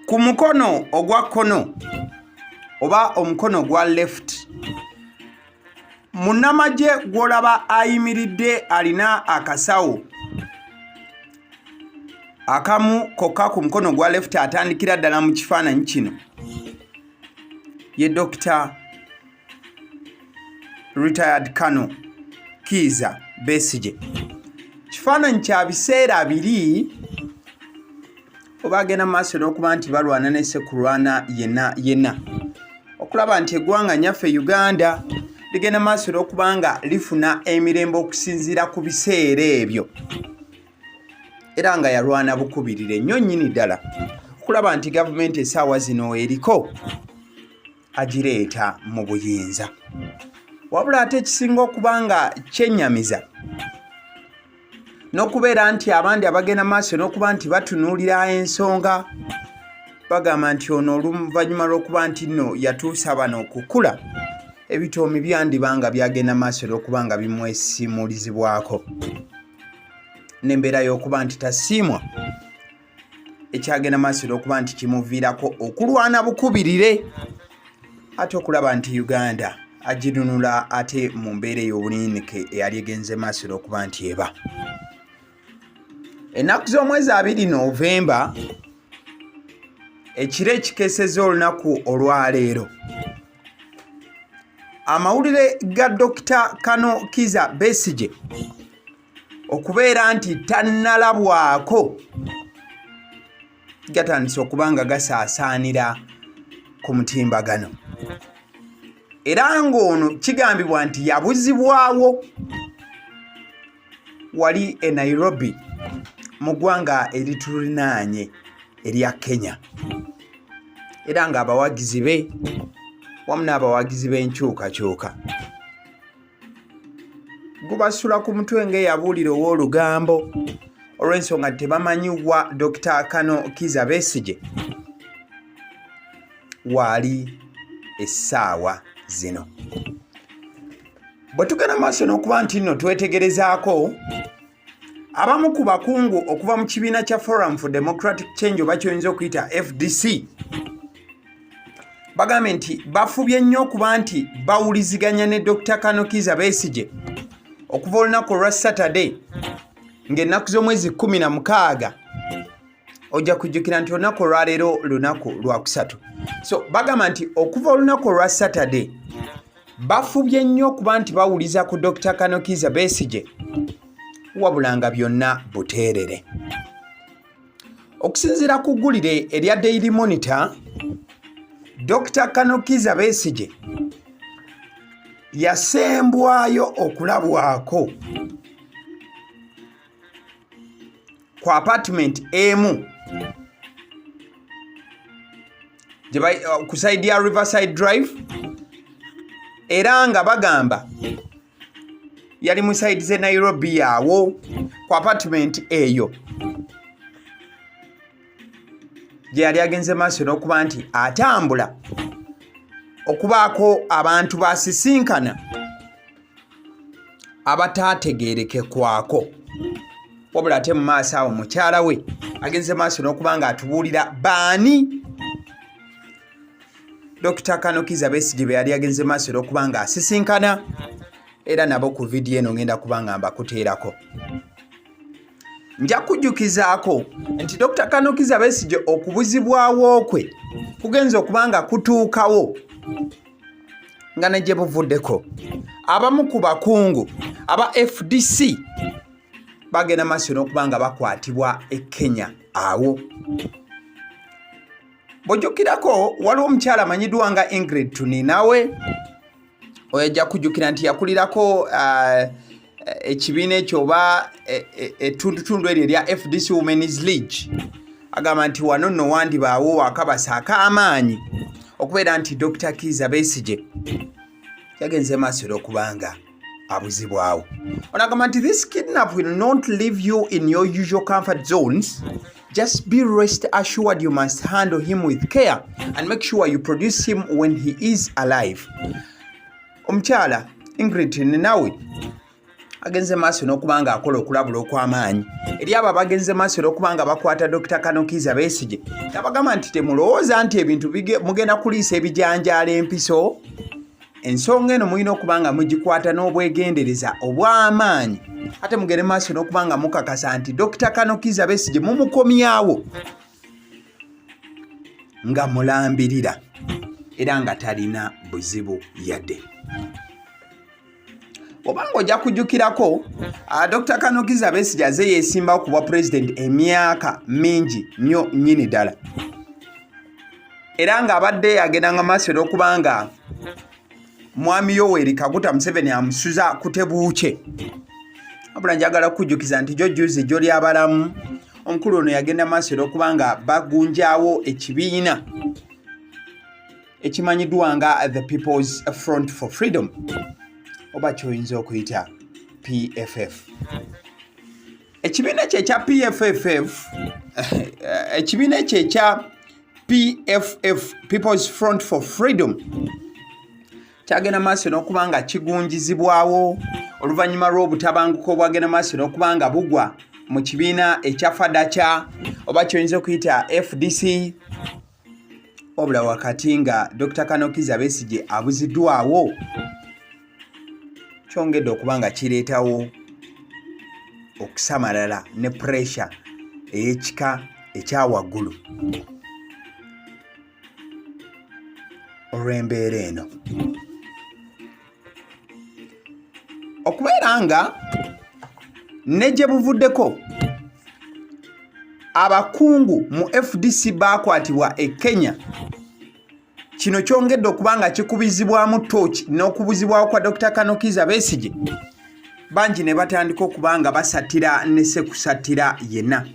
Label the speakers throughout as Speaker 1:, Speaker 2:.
Speaker 1: Ku mukono ogwa kkono oba omukono ogwa left, munnamagye gw'olaba ayimiridde alina akasawo akamu kokka ku mukono gwa left atandikira ddala mu kifaananyi kino ye Dr. Retired Colonel Kiiza Besigye. Kifaananyi kya biseera biri oba agenda mu maaso n'okuba nti balwana ne ssekulwana yenna yenna okulaba nti eggwanga nyaffe Uganda ligenda maaso n'okuba nga lifuna emirembe okusinziira ku biseera ebyo, era nga yalwana bukubirire nnyo nnyini ddala okulaba nti gavumenti essaawa zino eriko agireeta mu buyinza. Wabula ate ekisinga okuba nga kyennyamiza n'okubeera nti abandi abagenda maaso n'okuba nti batunuulira ensonga bagamba nti ono oluvannyuma lw'okuba nti nno yatuusa bano okukula, ebitoomi byandiba nga byagenda maaso n'okuba nga bimwesiimulizibwako n'embeera y'okuba nti tasiimwa, ekyagenda maaso n'okuba nti kimuviirako okulwana bukubirire ate okulaba nti Uganda aginunula ate mu mbeera ey'obuyinike eyali egenze maaso n'okuba nti eba. Ennaku z'omwezi 2 Novemba, ekiro ekikeesezza olunaku olwaleero, amawulire ga Dokita Kano Kiza Besigye okubeera nti tannalabwako gatandise okuba nga gasaasaanira ku mutimbagano, era ng'ono kigambibwa nti yabuzibwawo wali e Nairobi mu ggwanga eritulinaanye erya Kenya, era ng'abawagizi be wamu n'abawagizi b'enkyukakyuka gubasula ku mutwe ng'eyabuulira ow'olugambo olw'ensonga tebamanyi wa Dr. Kano Kiza Besigye waali essaawa zino. Bwe tugenda maaso n'okuba nti nno twetegerezaako abamu ku bakungu okuva mu kibiina kya Forum for Democratic Change oba kyoyinza okuyita FDC, bagambye nti bafubye nnyo okuba nti bawuliziganya ne Dr. Kano Kiza Besigye okuva olunaku olwa Saturday ng'ennaku z'omwezi 16. Ojja kujjukira nti olunaku olwaleero lunaku lwakusatu, so bagamba nti okuva olunaku olwa Saturday bafubye nnyo okuba nti bawuliza ku Dr. Kano Kiza Besigye, wabula nga byonna buteerere. Okusinziira ku ggulire erya Daily Monitor, Dr. Kano Kiza Besigye yasembwayo okulabwako ku apartment emu ku side ya Riverside Drive, era nga bagamba yali mu side ze Nairobi awo ku apartment eyo gye yali agenze maaso n'okuba nti atambula okubaako abantu basisinkana abataategeerekekwako. Wabula ate mu maaso awo mukyala we agenze maaso n'okuba nga atubuulira baani Dr. Kano Kiza Besigye be yali agenze maaso n'okuba nga asisinkana, era nabo ku vidiyo eno ngenda kuba nga mbakuteerako. Nja kujjukizaako nti Dr. Kano Kiza Besigye okubuzibwawo kwe kugenza okuba nga kutuukawo nga ne gye buvuddeko abamu ku bakungu aba FDC bagenda maaso n'okuba nga bakwatibwa e Kenya awo. Bw'ojjukirako waliwo omukyala amanyiddwa nga Ingrid Tuninawe, oyo ajja kujjukira nti yakulirako ekibiina ekyo oba ettundutundu eryo erya FDC Women's League. Agamba nti wano nno wandibaawo akabasa ak'amaanyi okubeera nti Dr. Kiza Besigye yagenze maaso era okubanga abuzibwawo. Ono agamba nti this kidnap will not leave you in your usual comfort zones. Just be rest assured you must handle him with care and make sure you produce him when he is alive. Omukyala Ingrid Ninawe Agenze maaso n'okuba nga akola okulabula okw'amaanyi eri abo abagenze maaso n'okuba nga bakwata Dokita Kano Kiiza Besigye, nabagamba nti temulowooza nti ebintu mugenda kuliisa ebijanjaalo empiso. Ensonga eno mulina okuba nga mugikwata n'obwegendereza obw'amaanyi, ate mugende maaso n'okuba nga mukakasa nti Dokita Kano Kiiza Besigye mumukomyawo nga mulambirira era nga talina buzibu yadde. Obanga ojja kujjukirako, Dr. Kano Kiiza Besigye aze yeesimbawo ku bwa pulezidenti emyaka mingi nnyo nnyini ddala, era ng'abadde agendanga maaso era okuba nga Mwami Yoweri Kaguta Museveni amusuza kutebuukye. Wabula njagala kukujjukiza nti jo juzi jjo ly'abalamu omukulu ono yagenda maaso era okuba nga bagunjaawo ekibiina ekimanyiddwa nga The People's Front for Freedom, oba kyoyinza okuyita PFF. Ekibiina ekyo ekya PFFF, ekibiina ekyo ekya PFF, People's Front for Freedom, kyagenda maaso n'okuba nga kigunjizibwawo oluvannyuma lw'obutabanguko obwagenda maaso n'okuba nga bugwa mu kibiina ekya Fadakya, oba kyoyinza okuyita FDC. Wabula wakati nga Dr. Kano Kiiza Besigye abuziddwawo, kyongedde okuba nga kireetawo okusamalala ne pressure ey'ekika ekya waggulu olw'embeera eno okubeera nga ne gye buvuddeko abakungu mu FDC baakwatibwa e Kenya. Kino kyongedde okuba nga kikubizibwamu ttooki n'okubuzibwawo kwa Dr. Kano Kiiza Besigye, bangi ne batandika okuba nga basattira ne sekusattira yenna,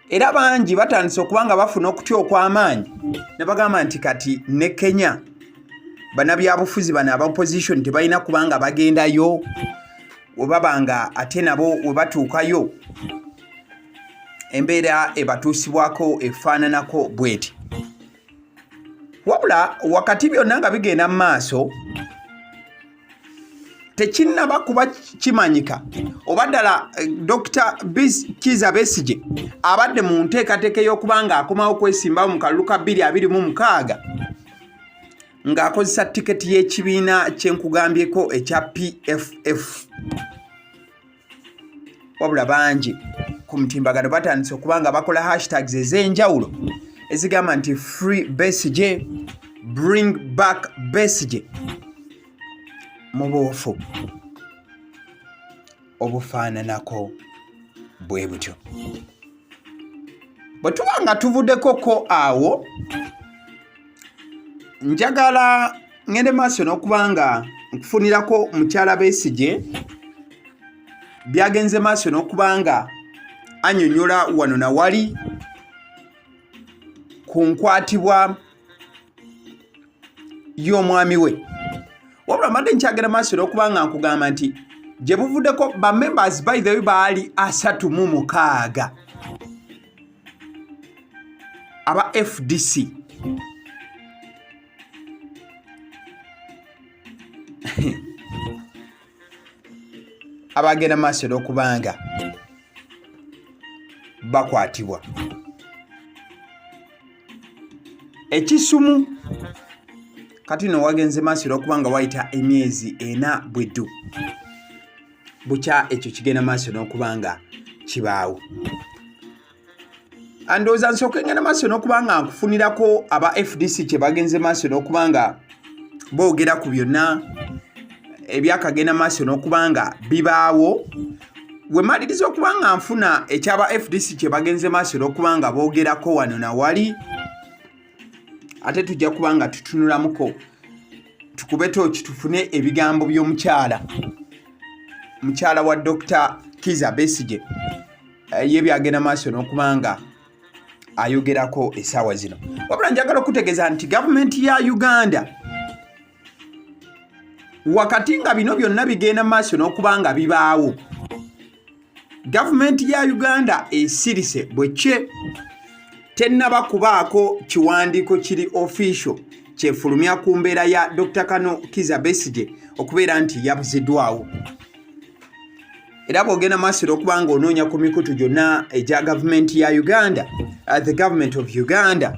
Speaker 1: era bangi batandise okuba nga bafuna okutya okw'amaanyi ne bagamba nti kati ne Kenya bannabyabufuzi bano aba opposition tebalina kuba nga bagendayo, we baba nga ate nabo we batuukayo embeera ebatuusibwako efaananako bweti. Wabula wakati byonna nga bigenda mu maaso, tekinnaba kuba kimanyika oba ddala Dr. Kiiza Besigye abadde mu nteekateeka ey'okuba nga akomawo okwesimbawo mu kalulu ka 2026 ng'akozesa tiketi y'ekibiina kye nkugambyeko ekya PFF. Wabula bangi ku mutimbagano batandise okuba nga bakola hashtags ez'enjawulo ezigamba nti free Besigye, bring back Besigye, mu buufu obufaananako bwe butyo. Bwe tuba nga tuvuddeko ko awo, njagala ngende maaso n'okuba nga nkufunirako mukyala Besigye byagenze maaso n'okuba nga annyonnyola wano na wali ku nkwatibwa y'omwami we. Wabula mbadde nkyagenda maaso n'okuba nga nkugamba nti gye buvuddeko ba members, by the way, baali 36 aba FDC abagenda maaso n'okuba nga bakwatibwa ekisumu. Kati no wagenze maaso era okuba nga wayita emyezi 4 bweddu bukya ekyo kigenda maaso n'okuba nga kibaawo. Ndowooza nsooke ngenda maaso n'okuba nga nkufunirako aba FDC kye bagenze maaso n'okuba nga boogera ku byonna ebyakagenda maaso n'okuba nga bibaawo. We maliriza okuba nga nfuna ekyaba FDC kye bagenze maaso n'okuba nga boogerako wano na wali, ate tujja kuba nga tutunulamuko tukube tooki tufune ebigambo by'omukyala, mukyala wa Dr. Kiiza Besigye, ye byagenda maaso n'okuba nga ayogerako essaawa zino. Wabula njagala okutegeeza nti gavumenti ya Uganda, wakati nga bino byonna bigenda maaso n'okuba nga bibaawo, gavumenti ya Uganda esirise bwekye, tennaba kubaako kiwandiiko kiri official kyefulumya ku mbeera ya Dr. Kano Kiza Besigye okubeera nti yabuziddwawo. Era bw'ogenda maaso era okuba nga onoonya ku mikutu gyonna egya gavumenti ya Uganda, the government of Uganda,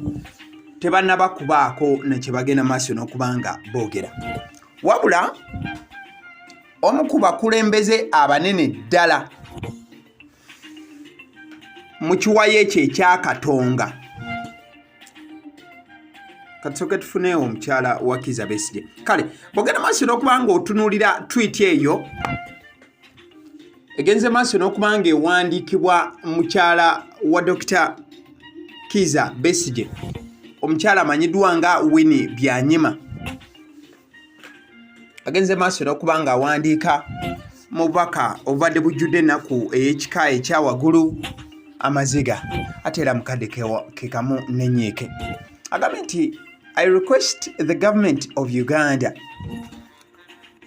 Speaker 1: tebannaba kubaako nekyebagenda maaso n'okuba nga boogera. Wabula omu ku bakulembeze abanene ddala mu kiwayo ekyo ekyakatonga, katusooke tufuneewo omukyala wa Kiza Besigye. Kale bwogenda maaso n'okuba nga otunuulira tweet eyo egenze maaso n'okuba nga ewandiikibwa mukyala wa Dr. Kiza Besigye, omukyala amanyiddwa nga Winnie Byanyima, agenze maaso n'okuba nga awandiika mu bubaka obubadde bujjudde ennaku ey'ekika ekya waggulu, amaziga, ate era mukadde ke kamu n'ennyiike. Agambye nti, "I request the government of Uganda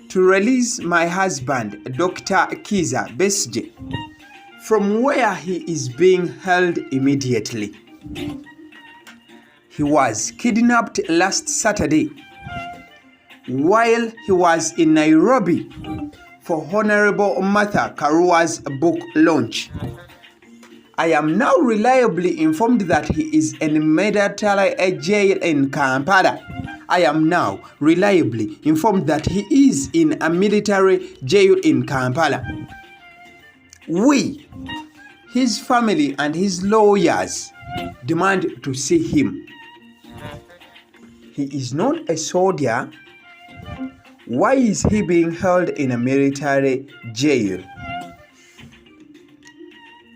Speaker 1: to release my husband, Dr. Kiza Besigye, from where he is being held immediately. He was kidnapped last Saturday while he was in Nairobi for Honorable Martha Karua's book launch. I am now reliably informed that he is in military jail in Kampala. I am now reliably informed that he is in a military jail in Kampala. We, his family and his lawyers, demand to see him. He is not a soldier. Why is he being held in a military jail?"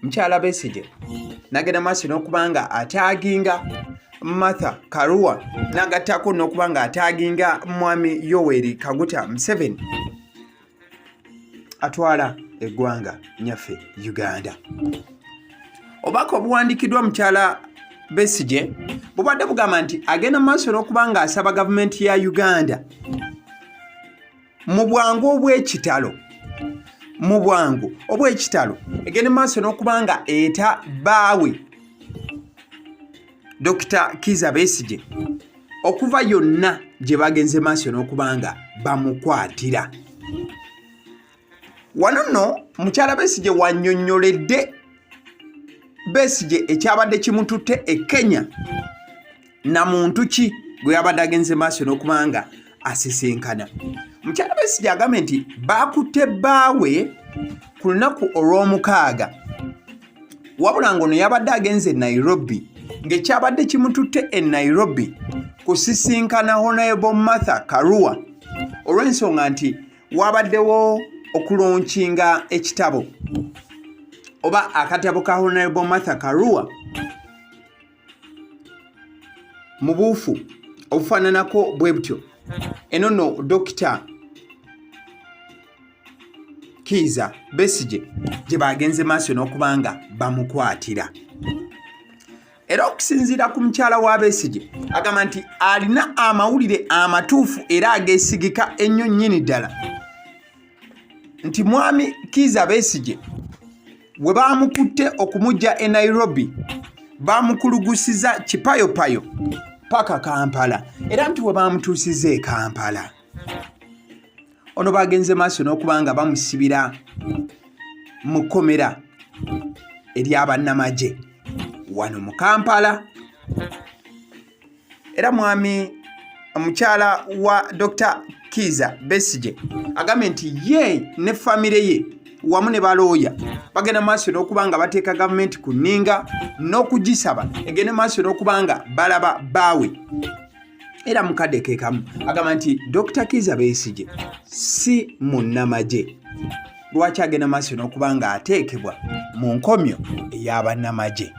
Speaker 1: Mukyala Besigye n'agenda maaso n'okuba nga ataaginga Martha Karua, n'agattako n'okuba nga ataaginga Mwami Yoweri Kaguta Museveni atwala eggwanga nyaffe Uganda. Obubaka obuwandiikiddwa mukyala Besigye bubadde bugamba nti agenda mu maaso n'okuba ng'asaba gavumenti ya Uganda mu bwangu obw'ekitalo, mu bwangu obw'ekitalo, egenda mu maaso n'okuba nga eta bbaawe Dr. Kiza Besigye okuva yonna gye bagenze maaso n'okuba nga bamukwatira. Wano nno mukyala Besigye wannyonnyoledde Besigye ekyabadde kimututte e Kenya na muntu ki gwe yabadde agenze maaso n'okuba nga asisinkana. Mukyala Besigye agambye nti baakutte bbaawe ku lunaku olw'omukaaga, wabula ng'ono yabadde agenze e Nairobi, ng'ekyabadde kimututte e Nairobi kusisinkana Honorable Martha Karua, olw'ensonga nti wabaddewo okulonkinga ekitabo oba akatabo ka Honorable Martha Karua mu buufu obufaananako bwe butyo. Eno nno Dokita Kiiza Besigye gye bagenze maaso n'okuba nga bamukwatira. Era okusinziira ku mukyala wa Besigye, agamba nti alina amawulire amatuufu era ageesigika ennyo nnyini ddala nti Mwami Kiiza Besigye bwe baamukutte okumujja e Nairobi, baamukulugusiza kipayopayo paka Kampala, era nti bwe baamutuusiza e Kampala, ono bagenze maaso n'okuba nga bamusibira mu kkomera ery'abannamagye wano mu Kampala. Era mwami mukyala wa Dr. Kiiza Besigye agambye nti ye ne famire ye wamu ne balooya bagenda maaso n'okuba nga bateeka gavumenti ku nninga n'okugisaba egende maaso n'okuba nga balaba bbaawe. Era mukadde ke kamu agamba nti Dr. Kiiza Besigye si munnamagye, lwaki agenda maaso n'okuba nga ateekebwa mu nkomyo ey'abannamagye?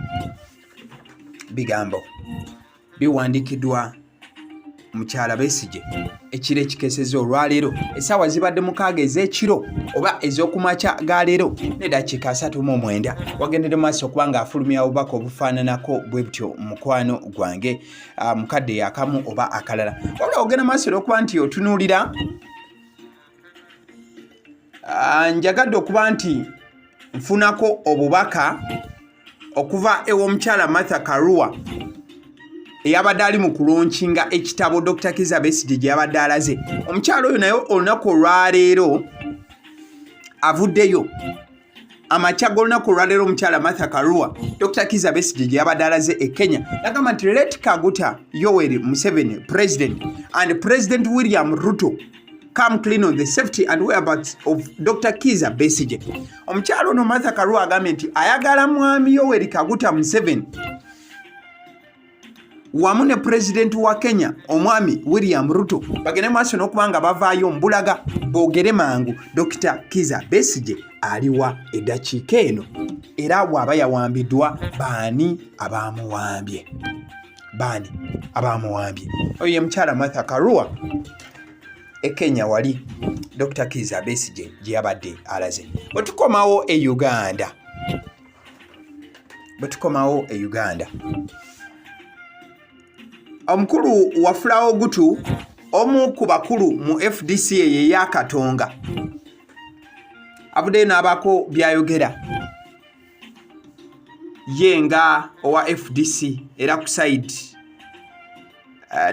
Speaker 1: Bigambo biwandiikiddwa mukyala Besigye ekiro ekikeseza olwaleero. Essaawa zibadde 6 ez'ekiro oba ez'okumakya ga leero n'eddakiika 39. Wagendere maaso okuba ng'afulumya obubaka obufaananako bwe butyo, mukwano gwange, mukadde yakamu oba akalala. Wabula ogenda maaso n'okuba nti otunuulira, njagadde okuba nti nfunako obubaka okuva ew'omukyala Martha Karua. Eyabadde ali mu kulonkinga ekitabo Dr Kiza Besigye gye yabadde alaze, omukyalo oyo naye olunaku olwaleero avuddeyo. Amakya g'olunaku olwaleero, omukyala Martha Karua, Dr Kiza Besigye gye yabadde alaze e Kenya, nagamba nti, "Let Kaguta Yoweri Museveni, president, and President William Ruto come clean on the safety and whereabouts of Dr Kiza Besigye." Omukyala ono Martha Karua agambye nti ayagala mwami Yoweri Kaguta Museveni wamu ne pulezidenti wa Kenya, omwami William Ruto, bagende maaso n'okuba nga bavaayo mbulaga boogere mangu Dr Kiza Besigye aliwa eddakiika eno, era bw'aba yawambiddwa, baani abamuwambye? Baani abamuwambye? Oyo ye mukyala Martha Karua e Kenya, wali Dr Kiza Besigye gye yabadde alaze. Bwe tukomawo e Uganda, bwe tukomawo e Uganda, omukulu Wafula Ogutu, omu ku bakulu mu FDC eyo eyakatonga, avuddeyo n'abaako byayogera ye nga owa FDC, era ku side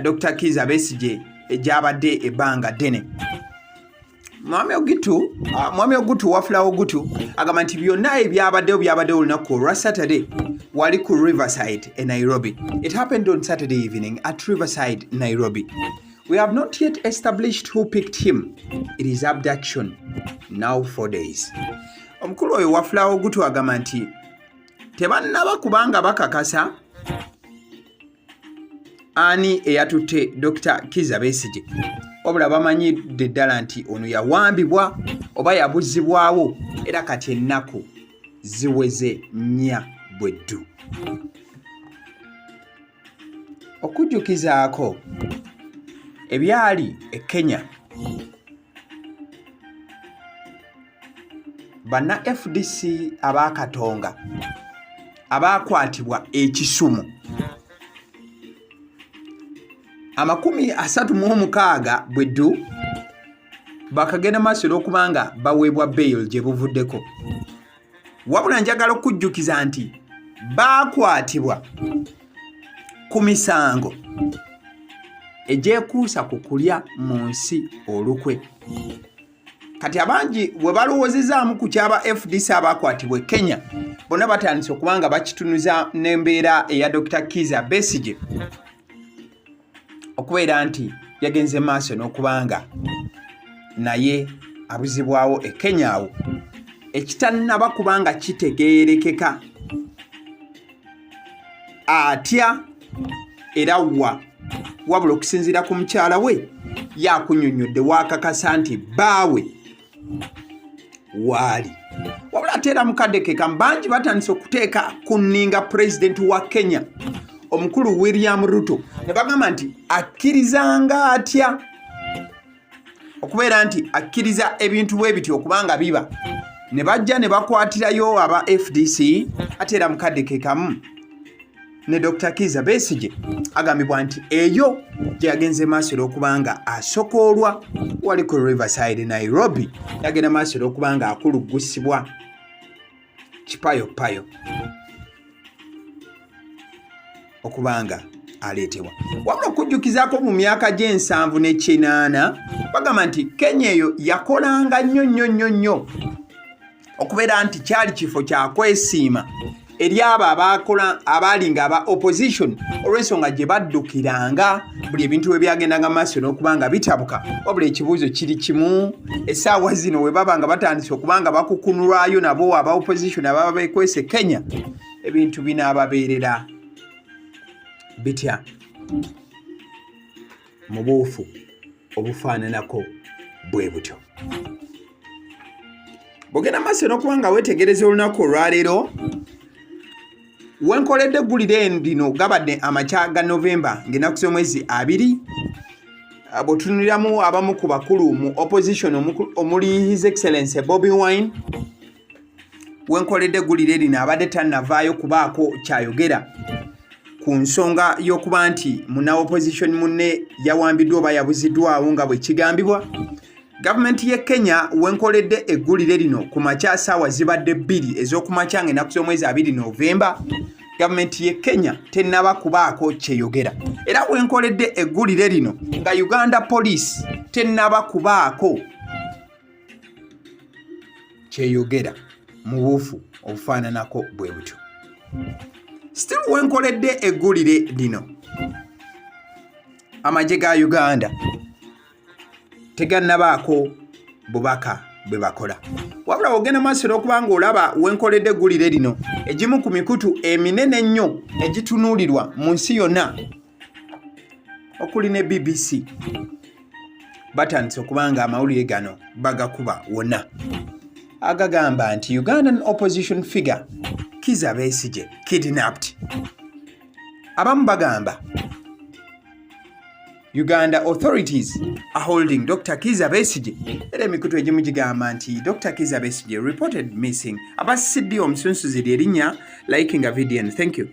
Speaker 1: Dr Kiza Besigye egyabadde ebbanga ddene. Mwami Ogutu, Wafula Ogutu, agamba nti byonna ebyabaddewo byabaddewo olunaku olwa Saturday wali ku Riverside e Nairobi. "It happened on Saturday evening at Riverside, Nairobi. We have not yet established who picked him. It is abduction now 4 days." Omukulu oyo Wafula Ogutu agamba nti tebannaba kubanga bakakasa ani eyatutte Dr Kiza Besigye, wabula bamanyidde ddala nti ono yawambibwa oba yabuzibwawo, era kati ennaku ziweze 4 bweddu. Okujjukizaako ebyali e Kenya, banna FDC abakatonga abakwatibwa ekisumu 36 bweddu bakagenda maaso olw'okuba nga baweebwa bail gye buvuddeko. Wabula njagala okujjukiza nti baakwatibwa ku misango egyekuusa ku kulya mu nsi olukwe. Kati abangi bwe balowoozezaamu ku kyaba FDC abakwatibwa e Kenya, bonna batandise okuba nga bakitunuza n'embeera eya Dr Kiza Besigye okubeera nti yagenze maaso n'okubanga naye abuzibwawo e Kenya awo, ekitannaba kubanga kitegeerekeka atya era wa. Wabula okusinziira ku mukyala we, yakunyonnyodde waakakasa nti bbaawe waali. Wabula ate era mukadde ke kamu, bangi batandise okuteeka ku nninga pulezidenti wa Kenya, omukulu William Ruto, ne bagamba nti akkirizanga atya okubeera nti akkiriza ebintu bwe bityo okubanga biba, ne bajja ne bakwatirayo aba FDC, ate era mukadde ke kamu ne Dr Kiza Besigye agambibwa nti eyo gye yagenze maaso era okuba nga asokoolwa wali ku Riverside, Nairobi, yagenda maaso era okuba nga akuluggusibwa kipayopayo okuba nga aleetebwa. Wabula okujjukizaako, mu myaka gy'e78, bagamba nti Kenya eyo yakolanga nnyo nnyo nnyo nnyo okubeera nti kyali kifo kyakwesiima eri abo abakola abaalinga aba opposition, olw'ensonga gye baddukiranga buli ebintu bwe byagendanga maaso n'okuba nga bitabuka. Wabula ekibuuzo kiri kimu: essaawa zino we baba nga batandise okuba nga bakukunulwayo nabo aba opposition ababa bekwese Kenya, ebintu binaababeerera bitya mu buufu obufaananako bwe butyo? Bwogenda maaso n'okuba nga weetegereza olunaku olwaleero wenkoledde eggulire lino, gabadde amakya ga Novemba ng'ennaku z'omwezi 20. Bw'otunuliramu abamu ku bakulu mu opposition, omuli His Excellence Bobi Wine, wenkoledde eggulire lino abadde tannavaayo kubaako kyayogera ku nsonga y'okuba nti muna opposition munne yawambiddwa oba yabuziddwawo nga bwe kigambibwa. Gavumenti y'e Kenya, wenkoledde eggulire lino ku makya, saawa zibadde 2 ez'okumakya ng'ennaku z'omwezi 20 Novemba, Gavumenti ye Kenya tennaba kubaako kyeyogera, era wenkoledde eggulire lino nga Uganda Police tennaba kubaako kyeyogera mu buufu obufaananako bwe butyo. Still wenkoledde eggulire lino, amagye ga Uganda tegannabaako bubaka bwe bakola, wabula ogenda maaso n'okuba nga olaba wenkoledde eggulire lino, egimu ku mikutu eminene ennyo egitunuulirwa mu nsi yonna okuli ne BBC batandise okuba nga amawulire gano bagakuba wonna, agagamba nti Ugandan opposition figure Kiza Besigye kidnapped. Abamu bagamba Uganda authorities are holding Dr. Kiza Besigye, era emikutu egimu gigamba nti Dr. Kiza Besigye reported missing. Aba CD omusunsuzi lyerinnya, likinga video. Thank you.